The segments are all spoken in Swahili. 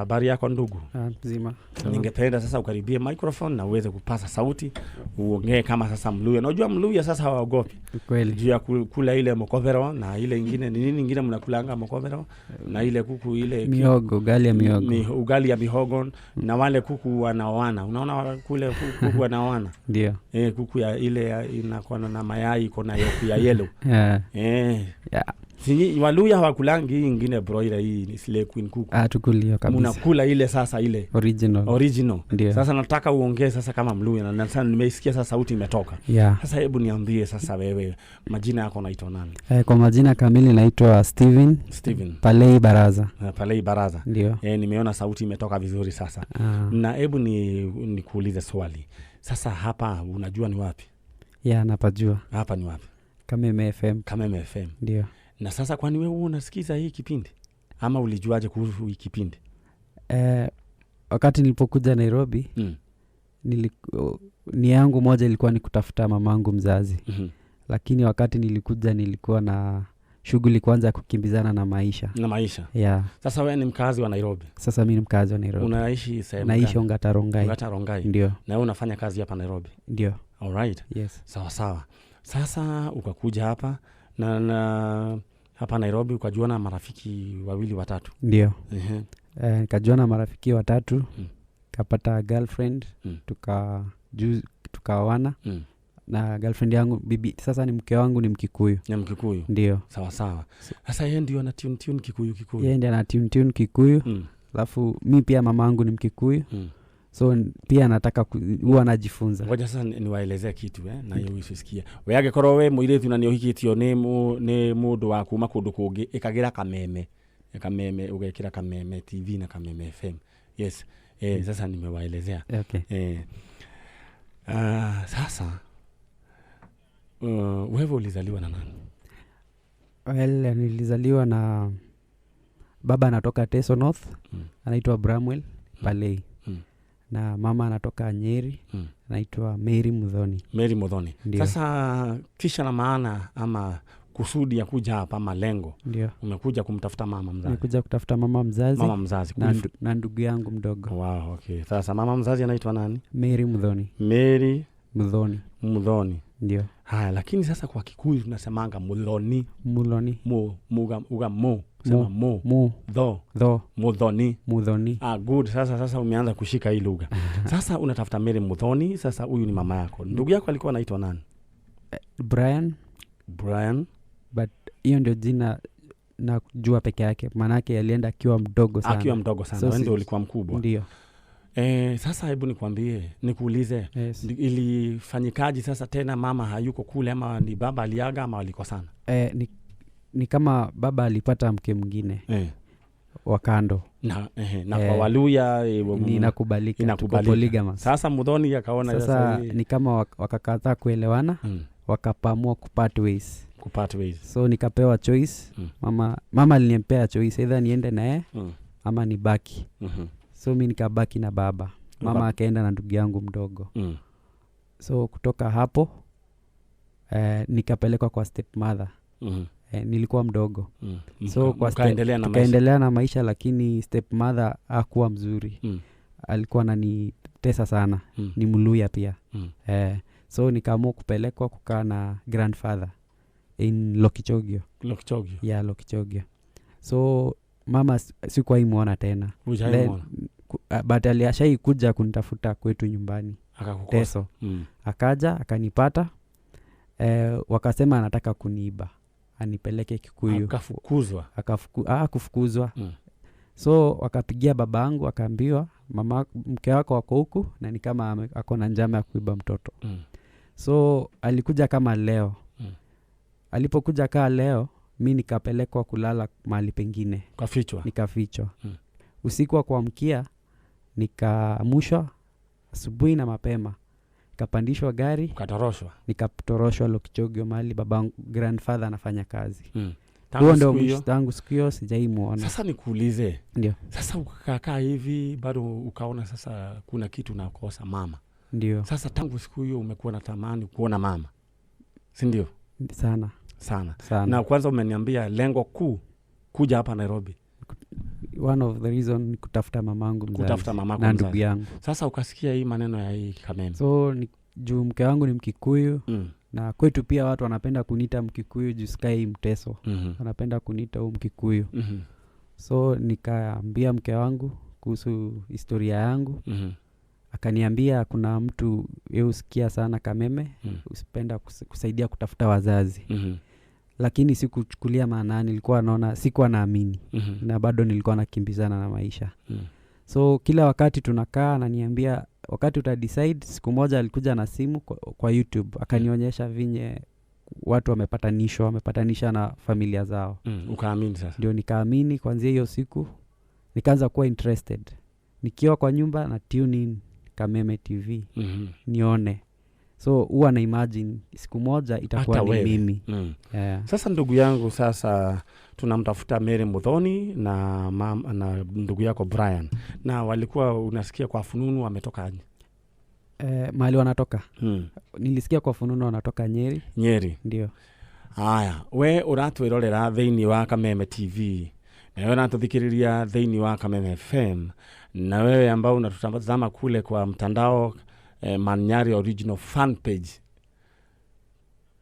Habari yako ndugu? Mzima. Ningependa sasa ukaribie microphone na uweze kupasa sauti, uongee kama sasa Mluya. Unajua Mluya sasa hawaogopi Kweli. juu ya kula ile mokovero na ile ingine ni nini ingine mnakulanga mokovero na ile kuku ile Mihogo, ugali ya mihogo. Ugali ya mihogo na wale kuku wanaoana. Unaona kule kuku wanaoana. Ndio. Kuku ya ile inakuwa na mayai iko na yolk ya yellow. Yeah. Sinyi, Waluya hawakulangi hii ingine broiler, hii ni slay queen kuku. Tukulio kabisa. Mnakula ile sasa ile Original. Original. Ndio. Sasa nataka uongee sasa kama Mluya na sasa nimeisikia sasa sauti imetoka. Sasa hebu niambie sasa wewe majina yako unaitwa nani? Kwa majina kamili naitwa Steven Steven Palei Baraza. Palei Baraza. Ndio. Nimeona sauti imetoka vizuri sasa. Na hebu nikuulize swali. Sasa hapa unajua ni wapi? Yeah, napajua. Hapa ni wapi? Kameme FM. Kameme FM. Ndio. Na sasa kwani wewe unasikiza hii kipindi? Ama ulijuaje kuhusu hii kipindi? Wakati nilipokuja Nairobi, nia yangu moja ilikuwa ni kutafuta mamangu mzazi. Lakini wakati nilikuja nilikuwa na shughuli kwanza ya kukimbizana na maisha. Na maisha. Yeah. Sasa wewe ni mkazi wa Nairobi? Sasa mimi ni mkazi wa Nairobi. Unaishi sehemu Naishi gani? Ongata Rongai. Ongata Rongai. Ndio. Na wewe unafanya kazi hapa Nairobi? Ndio. All right. Yes. Sawa sawa. Sasa ukakuja hapa na hapa Nairobi ukajuana marafiki wawili watatu. Ndio. Nikajuana marafiki watatu. Kapata girlfriend. Tukaoana. Na girlfriend yangu bibi sasa ni mke wangu ni Mkikuyu. Ni Mkikuyu. Ndio. Sawa sawa. Sasa yeye ndio ana tune tune Kikuyu Kikuyu. Yeye ndiye ana tune tune Kikuyu. Alafu mi pia mamangu ni Mkikuyu. So pia nataka huwa anajifunza. Ngoja sasa niwaelezee kitu na hiyo usikie. We angĩkorwo we mũirĩtu na nĩ ũhikĩtio nĩ mũndũ wa kuma kũndũ kũngĩ ĩkagĩra Kameme. Kameme ũgekĩra Kameme TV na Kameme FM. Yes. Sasa nimewaelezea. Sasa wewe ulizaliwa na nani? Well, nilizaliwa na baba anatoka Teso North, anaitwa Bramwell Palei. Na mama anatoka Nyeri, anaitwa Mary Muthoni. Mary Muthoni. Ndio. Sasa kisha na maana ama kusudi ya kuja hapa ama lengo. Ndio. Umekuja kumtafuta mama mzazi. Nimekuja kutafuta mama mzazi. Mama mzazi. Na ndugu yangu mdogo. Wow, okay. Sasa mama mzazi anaitwa nani? Mary Muthoni. Mary Muthoni. Muthoni. Ndio. Haya, lakini sasa kwa Kikuyu tunasemanga Muthoni. Muthoni. Mu, muga, uga mu. Sema mu. Mu. Tho. Tho. Muthoni. Muthoni. Ah, good. Sasa umeanza kushika hii lugha. Sasa unatafuta Mary Muthoni. Sasa huyu ni mama yako. Ndugu yako alikuwa anaitwa nani? Brian. Brian. But hiyo ndio jina najua peke yake. Manake alienda akiwa mdogo sana. Akiwa mdogo sana. So Wewe ndio ulikuwa mkubwa. Ndio. Sasa hebu nikwambie, nikuulize. Yes. Ilifanyikaje sasa tena mama hayuko kule ama ni baba aliaga ama walikosana? Ni kama baba alipata mke mwingine. Wa kando. Na kwa Waluya, Ni inakubalika, tuko inakubalika. polygamous. Sasa Muthoni akaona Sasa sasa hii. ni kama wakakataa kuelewana, wakapamua kupart ways. Kupart ways. So nikapewa choice. Mama alinipea choice either niende naye ama nibaki. So mi nikabaki na baba. Mama akaenda na ndugu yangu mdogo. So kutoka hapo nikapelekwa kwa stepmother. Nilikuwa mdogo. So kwa Mkaendelea na maisha. tukaendelea na maisha, lakini stepmother hakuwa mzuri. Alikuwa ananitesa sana. Ni Mluya pia. So nikaamua kupelekwa kukaa na grandfather in Lokichogio. Lokichogio. Yeah, Lokichogio. So mama sikuwahi muona tena. Hujai Then, muona? But alishai kuja kunitafuta kwetu nyumbani. Akakukosa. Teso. Akaja akanipata. Wakasema anataka kuniiba anipeleke Kikuyu. Akafukuzwa. Kufukuzwa. So wakapigia babangu akaambiwa mama mke wako ako huku na ni kama ako na njama ya kuiba mtoto. So alikuja kama leo. Alipokuja kaa leo mi nikapelekwa kulala mahali pengine. Ukafichwa. Nikafichwa. Usiku wa kuamkia nikaamushwa asubuhi na mapema. Nikapandishwa gari. Ukatoroshwa. Nikatoroshwa Lokichogio mahali babangu grandfather anafanya kazi. Tangu Huo ndio siku hiyo? mwisho, tangu siku hiyo sijaimuona. Sasa nikuulize. Ndio. Sasa ukakaa hivi bado ukaona sasa kuna kitu nakosa mama. Ndio. Sasa tangu siku hiyo umekuwa na tamani kuona mama. Si ndio? Sana. Sana. Sana. Na kwanza umeniambia lengo kuu kuja hapa Nairobi. One of the reason ni kutafuta mamangu mzazi Kutafuta mamako na mzazi. Ndugu yangu. Sasa ukasikia hii maneno ya hii Kameme. So ni, juu mke wangu ni Mkikuyu na kwetu pia watu wanapenda kuniita Mkikuyu juu sikai Mteso, wanapenda kuniita huu Mkikuyu. So nikaambia mke wangu kuhusu historia yangu. Akaniambia kuna mtu ye husikia sana Kameme, usipenda kusaidia kutafuta wazazi. Lakini sikuchukulia maanani, nilikuwa naona, sikuwa naamini na bado nilikuwa nakimbizana na maisha. So kila wakati tunakaa ananiambia wakati utadecide. Siku moja alikuja na simu kwa YouTube, akanionyesha vinye watu wamepatanishwa, wamepatanisha na familia zao. Ukaamini sasa. Ndio nikaamini. Kuanzia hiyo siku nikaanza kuwa interested. Nikiwa kwa nyumba na tune in Kameme TV nione. So huwa na imagine siku moja itakuwa Hata ni wewe. mimi. Yeah. Sasa ndugu yangu, sasa tunamtafuta Mary Muthoni na, na ndugu yako Brian, na walikuwa unasikia kwa fununu wametoka Eh, mahali wanatoka, nilisikia kwa fununu wanatoka Nyeri. Nyeri. Ndio. Haya, we ũratwĩrorera thĩinĩ wa Kameme TV na wewe unatuthikĩrĩria thĩinĩ wa Kameme FM na wewe ambao unatutazama kule kwa mtandao, Manyari Original fan page,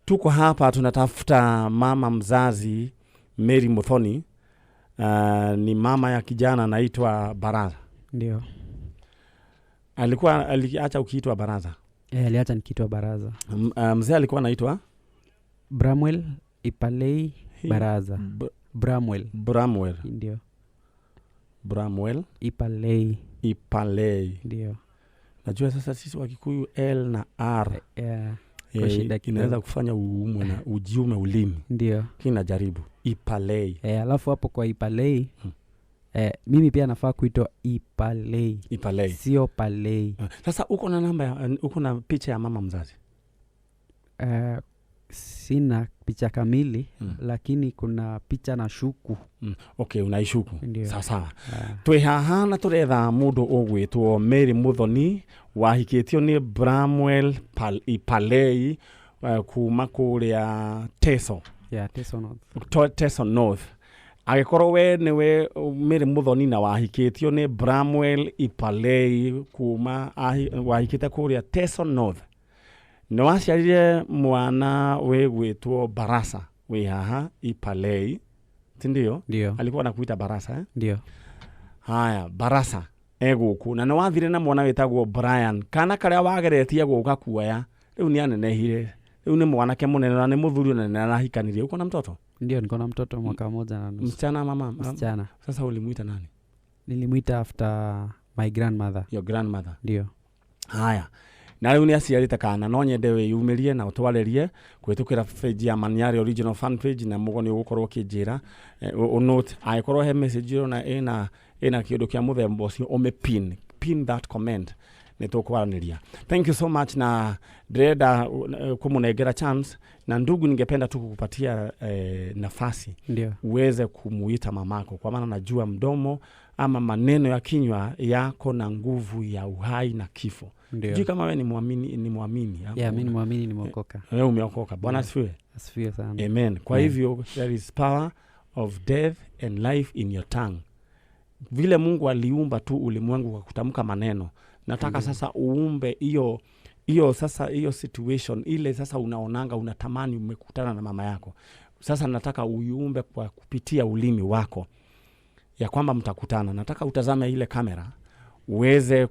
tuko hapa tunatafuta mama mzazi Mary Muthoni. Ni mama ya kijana anaitwa Baraza. Ndio. Alikuwa aliacha ukiitwa Baraza? Eh, aliacha nikiitwa Baraza. Mzee alikuwa anaitwa? Bramwell Ipalei Baraza. Bramwell. Bramwell. Ndio. Bramwell. Ipalei. Ipalei. Ndio. Najua sasa sisi Wakikuyu L na R Yeah. Kwa shida kidogo. Inaweza kufanya uumwe na ujiume ulimi. Ndio. Lakini najaribu Ipalei. Eh, alafu hapo kwa Ipalei, mimi pia nafaa kuitwa Ipalei. Ipalei. Sio Palei. Sasa uko na namba ya, uko na picha ya mama mzazi? Sina picha kamili, lakini kuna picha na shuku. Okay, unaishuku. Ndio. Sawa sawa. Ah. Twĩ haha na tũretha mũndũ ũgwĩtwo Mary Muthoni wahikĩtio nĩ Bramwell Ipalei, kuma kũrĩa Teso. Yeah, Teso North. Teso North. Angĩkorwo we nĩwe Mary Muthoni na wahikĩtio nĩ Bramwell Ipalei kuma wahikĩte kũrĩa Teso North, nĩ waciarire mwana wĩgwĩtwo Barasa wĩ haha Ipalei, si ndio? Ndio. Alikuwa anakuita Barasa, eh? Ndio. Haya, Barasa egũkũ na nĩ wathire na mwana wĩtagwo Brian, kana karĩa wageretie gũka kuoya rĩu nĩ anenehire, rĩu nĩ mwanake mũnene na nĩ mũthuri na nĩ arahikanirie. Uko na mtoto? Ndio, niko na mtoto mwaka 1.5. Msichana ama mama? Msichana. Sasa ulimuita nani? Nilimwita after my grandmother. Your grandmother. Ndio. Haya, na rĩu nĩ aciarĩte kana, no nyende wĩyumĩrie na ũtwarĩrie kũhĩtũkĩra page ya Maniari Original fan page na mũgo nĩ ũgũkorwo ũkĩnjĩra, ũnote angĩkorwo he message ĩrona ĩna kĩũndũ kĩa mũthemba ũcio, ũmĩ pin that comment, nĩ tũkwaranĩria. Thank you so much, na ndĩrenda kũmũnengera chance, na ndugu, ningependa tu kukupatia nafasi Ndio. uweze kumuita mamako, kwa maana najua mdomo ama maneno ya kinywa yako na nguvu ya uhai na kifo. Ndio. Sijui kama wewe ni muamini, ni muamini ama Yeah, mi ni mwamini, nimeokoka. Wewe umeokoka. Bwana Yeah. asifiwe. Asifiwe sana. Amen. Kwa Amen. hivyo there is power of death and life in your tongue. Vile Mungu aliumba tu ulimwengu kwa kutamka maneno, nataka sasa uumbe hiyo hiyo sasa hiyo situation ile sasa unaonanga unatamani umekutana na mama yako. Sasa nataka uiumbe kwa kupitia ulimi wako ya kwamba mtakutana. Nataka utazame ile kamera uweze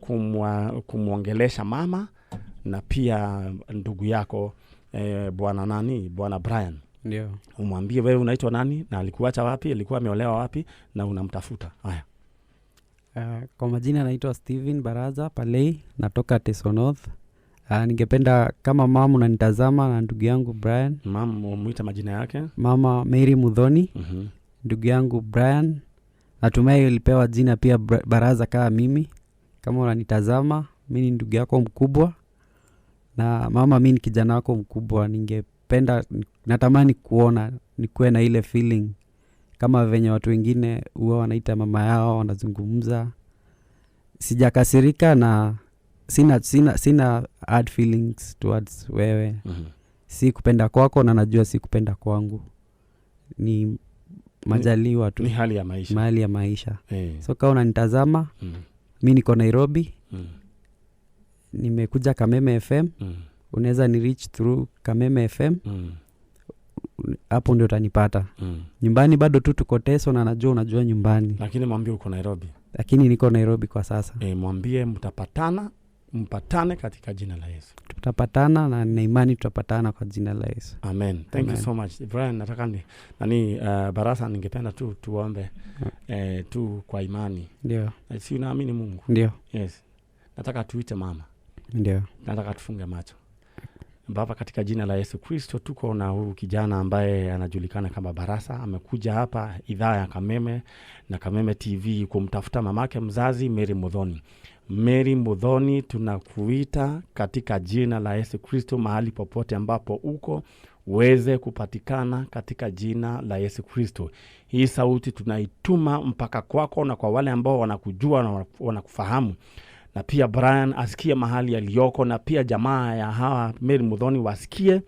kumwongelesha mama na pia ndugu yako, bwana nani, bwana Brian. Ndio. Umwambie wewe unaitwa nani na alikuacha wapi, alikuwa ameolewa wapi na unamtafuta. Haya. Kwa majina naitwa Steven Baraza Palei, natoka Teso North. Ningependa kama mama unanitazama na ndugu yangu Brian. Mama umuite majina yake. Mama Mary Muthoni, ndugu yangu Brian, natumai ulipewa jina pia Baraza kama mimi. Kama unanitazama, mi ni ndugu yako mkubwa, na mama, mi ni kijana wako mkubwa. Ningependa, natamani kuona nikuwe na ile feeling kama venye watu wengine huwa wanaita mama yao, wanazungumza. Sijakasirika na sina hard feelings towards wewe. Si kupenda kwako na najua si kupenda kwangu, ni Majaliwa tu. Ni hali ya maisha. Mahali ya maisha. So kaa unanitazama, mi niko Nairobi, nimekuja Kameme FM. Unaweza ni reach through Kameme FM. Hapo ndio utanipata. Nyumbani bado tu tuko Teso, na najua unajua nyumbani. Lakini mwambie uko Nairobi. Lakini niko Nairobi kwa sasa. Mwambie mtapatana, mpatane katika jina la Yesu. Tutapatana, na nina imani tutapatana kwa jina la Yesu. Amen. Thank you Amen. so much. Brian, nataka ni nani, Barasa, ningependa tu tuombe tu kwa imani. Ndio. Si unaamini Mungu? Ndio. Yes. Nataka tuite mama. Ndio. Nataka tufunge macho. Baba, katika jina la Yesu Kristo, tuko na huyu kijana ambaye anajulikana kama Barasa. Amekuja hapa idhaa ya Kameme na Kameme TV kumtafuta mamake mzazi Mary Muthoni. Mary Muthoni, tunakuita katika jina la Yesu Kristo, mahali popote ambapo uko uweze kupatikana katika jina la Yesu Kristo. Hii sauti tunaituma mpaka kwako na kwa wale ambao wanakujua na wanakufahamu, na pia Brian asikie mahali aliyoko, na pia jamaa ya hawa Mary Muthoni wasikie,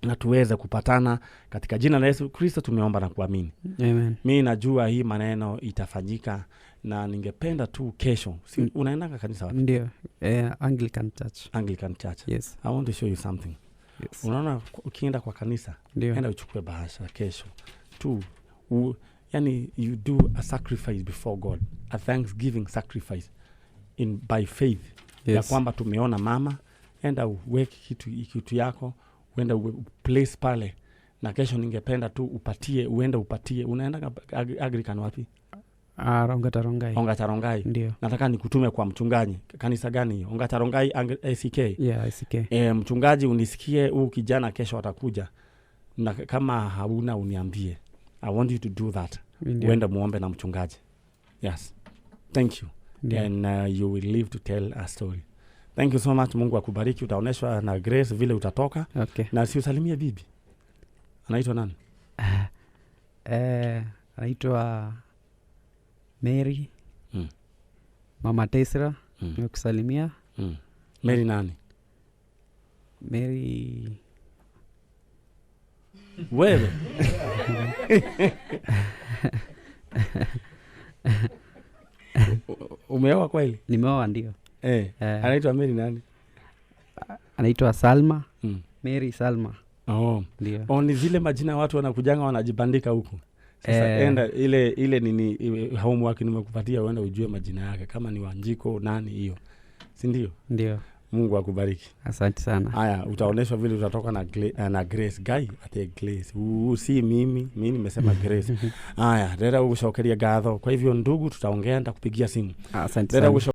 na tuweze kupatana katika jina la Yesu Kristo tumeomba na kuamini. Amen. Mi najua hii maneno itafanyika, na ningependa tu kesho, si unaendanga kanisa wapi? Ndio. Anglican Church. Anglican Church. Yes. I want to show you something. Yes. Unaona ukienda kwa kanisa, enda uchukue bahasha kesho tu, yani you do a sacrifice before God, a thanksgiving sacrifice in by faith ya kwamba tumeona mama. Enda uweke kitu yako, uende place pale, na kesho ningependa tu upatie, uende upatie. Unaenda Anglican wapi? Ongata Rongai. Ongata Rongai. Ndio. Nataka nikutume kwa mchungaji. Kanisa gani hiyo? Ongata Rongai ACK. Yeah, ACK. Mchungaji unisikie, huu kijana kesho atakuja, na kama hauna uniambie. I want you to do that. Ndio. Uende muombe na mchungaji. Yes, thank you. Ndio. And you will live to tell a story. Thank you so much. Mungu akubariki. Utaoneshwa na Grace vile utatoka. Okay. Na si usalimie bibi. Anaitwa nani? Anaitwa Mary. Mama Tesra. Nimekusalimia. Mary nani? Mary. Wewe. Umeoa kweli? Nimeoa, ndio. Anaitwa Mary nani? Anaitwa Salma. Mary Salma. Oh. Ndio. Oh, ni zile majina watu wanakujanga wanajibandika huku. Sasa enda ile nini homework nimekupatia, uende ujue majina yake kama ni Wanjiko nani hiyo. Si ndio? Ndio. Mungu akubariki. Asante sana. Haya, utaoneshwa vile utatoka na Grace. Guy, ate Grace. Si mimi, mimi nimesema Grace. Haya, rera ucokeria ngatho. Kwa hivyo ndugu, tutaongea, nitakupigia simu. Asante Rera sana.